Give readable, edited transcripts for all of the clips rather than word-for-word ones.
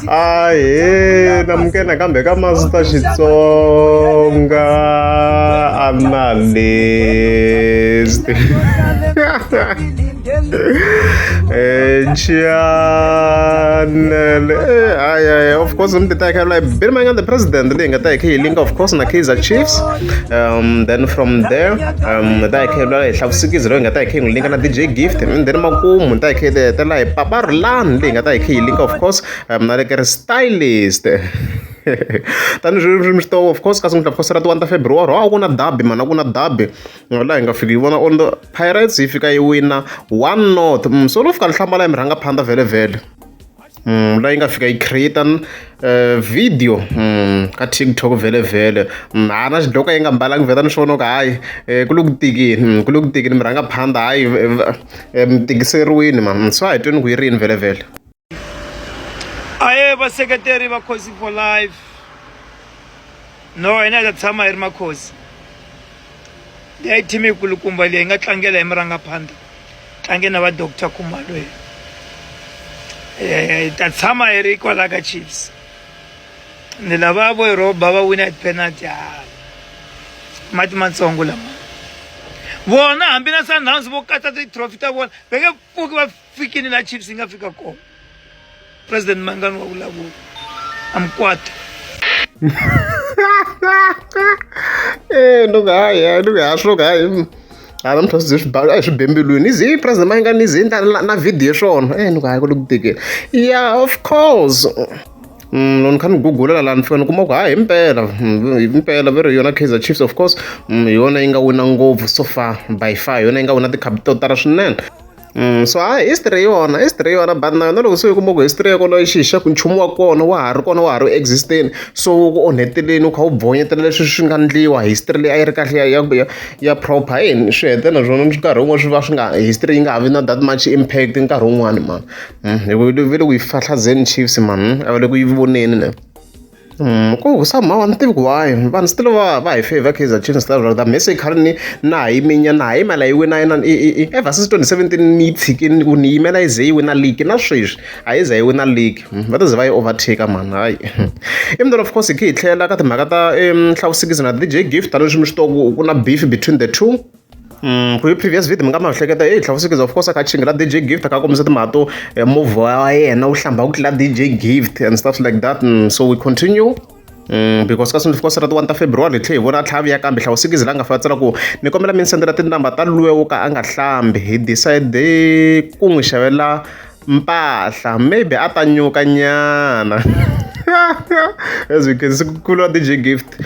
Ahee namukela nakambe ka Master Xitsonga Analyst channel hayi hayi of course mi ti ta kha la Bill Mayengani the president leyi nga ta hi kha yi linka of course na Kaizer Chiefs then from there ta hi kha hi hi hlavusikizi loyi nga ta hi kha hi n'wi linka na DJ Gift and then makumu ta hi kha hi hetelela hi Papa Rhulani leyi nga ta hi kha yi linka of course na le ka ri stylist tanihi swi mi swi tiva of course kasi of course ra ti 1 ta February a ku na derby mani a ku na derby laha hi nga fiki yi vona Orlando Pirates yi fika yi wina 1 not so no fika ni hlamala hi murhangaphandha vhele vhele la yi nga fika yi create video ka TikTok vhele vhele ha na xidloko yi nga mbalangi vheta ni swi vona ku hayi ku le ku tikeni ku le ku tikeni murhangaphandha hayi mi tikiseriwini man so a hi tweni ku yi ri yini vhele vhele. Aye vaseketeri va Khosi for life no hina hi ta tshama hi ri makhosi leyi i team yikulukumba leyi nga tlangela hi murhangaphandha tlange na va Doctor Khumalo hi hi ta tshama hi ri kwala ka Chiefs ni lava vo hi rhoba va wina hi penalty ha mati matsongo lama vona hambi na Sundowns vo katsa ti-trophy ta vona va nge pfuki va fikini la Chiefs yi nga fika kona president Mangani wa vulavula amkwata no nga hayi no nga swo ka hayi a namuntlha swi ze swi ba a swi bembilwini i ze president Mayengani i ze na na video swona no nga hayi ku le ku tekeni yeah of course ni kha ni gugulela laha ni fika ni kuma ku hayi himpela himpela ve ri yona Kaizer Chiefs of course hi yona yi nga wina ngopfu so far by far hi yona yi nga wina tikhapu to tala swinene so hayi history yona history yona but na yona loko se u kuma ku history ya kona i xi xa ku nchumu wa kona wa ha ri kona wa ha ri existeni so wu ku onheteleni u kha u bvonyetela leswi swi nga ndliwa history leyi a yi ri kahle ya ya ya ya proper yini swi hetelela naswona nkarhi wun'wani swi va swi nga history yi nga ha vi na that much impact nkarhi wun'wani mani hi ku ve le ku yi fahlazeni Chiefs mani a va le ku yi voneni ne. Ku somehow a ni tivi ku why vanhu still va va hi favor Kaizer Chiefs stuff like that me se khale ni na ha yi minya na ha yimela yi wina na i ever since 2017 ni yi tshikini ku ni yimela yi ze yi wina league na sweswi a yi za yi wina league va ta ze va yi overtake mani hayi ivi then of course hi khe hi tlhela ka timhaka ta hlawusikizi na DJ Gift tanihileswi mi swi tiva ku ku na beef between the two Ku hi previous video mi nga ma hleketa hey Hlawusikizi of course a kha a chingela DJ Gift a kha a kombisa timhaka to movha wa yena wu hlamba ku tlula DJ Gift and stuff like that so we continue because ka of course ra ti 1 ta February hi tlhe hi vona a tlha a vuya kambe Hlawusikizi la nga fa tsala ku ni kombela mi ni sendela tinamba ta luya wo ka a nga hlambi hi decide ku n'wi xavela mpahla maybe a ta nyuka nyana as you can see ku kula DJ Gift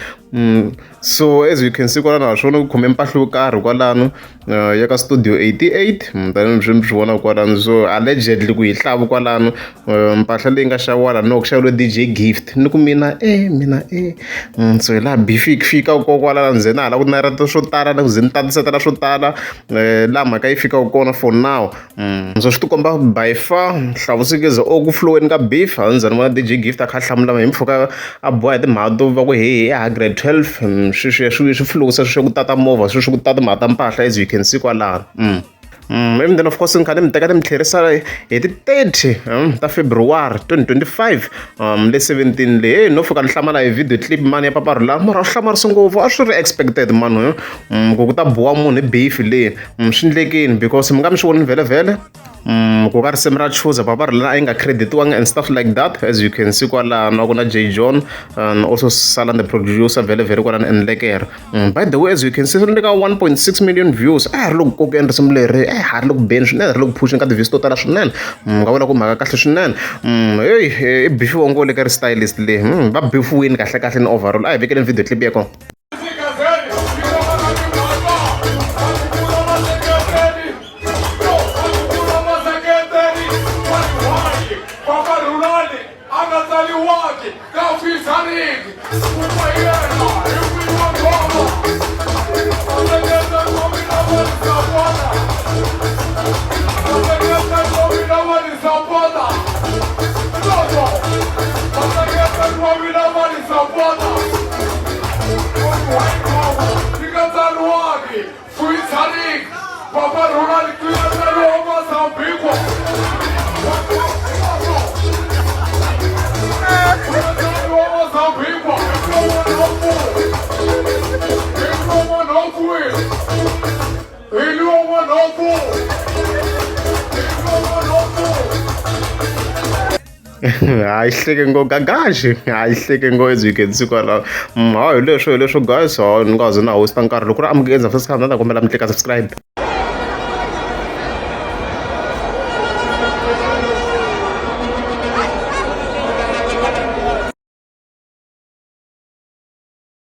so as you can see kwalano ha swona ku khome mpahla yo karhi kwalano ya ka studio 88 tanihi mi swi vona kwalano so allegedly ku yi hlavu kwalano mpahla leyi nga xaviwa la no ku xaviwe DJ Gift ni ku mina e mina e so hi laha beef yi fika ko kwalano nze na hala ku nareta swo tala na ku ze ni tatisetela swo tala laha mhaka yi fikaka kona for now so swi tikomba by far Hlawusikizi o ku floweni ka beef a ndzi ni vona DJ Gift a kha a hlamula hi mpfhuka a boha hi timhaka to va ku he ha grade 12 swi swi swi flowisa swi ku tata movha swi swi ku tata timhaka ta mpahla as you can see kwalano and then of course ni kha ni mi teka ni mi tlherisa hi ti 30 ta February 2025 le 17 leyi no fika ni hlamala hi video clip mani ya Papa Rhulani mara swi hlamarisa ngopfu a swi ri expected mani ku ku ta boha munhu hi beef leyi swi ndlekini because mi nga mi swi voni vhele vhele ku ka risimu ra chuza Papa Rhulani a yi nga creditiwanga and stuff like that as you can see kwalano a ku na J John and also Salan the producer vhele vhele kwalano and Lekere by the way as you can see ri le ka 1.6 million views a ri le ku kokeni risimu leri a ha ri le ku beni swinene ri le ku phusheni ka ti-views to tala swinene nga vula ku mhaka kahle swinene heyi i bifiwa ngo le ka ri stylist leyi va bifiwini kahle kahle ni overall a hi vekeleni video clip ya kona. Hayi hleke ngo gagaxi hayi hleke ngo as you can see kwalaho. Hayi hi leswo hi leswo guys, hayi ni nga ze na hosta nkarhi loko ku ri amukela first time na ta kombela mi tlika subscribe.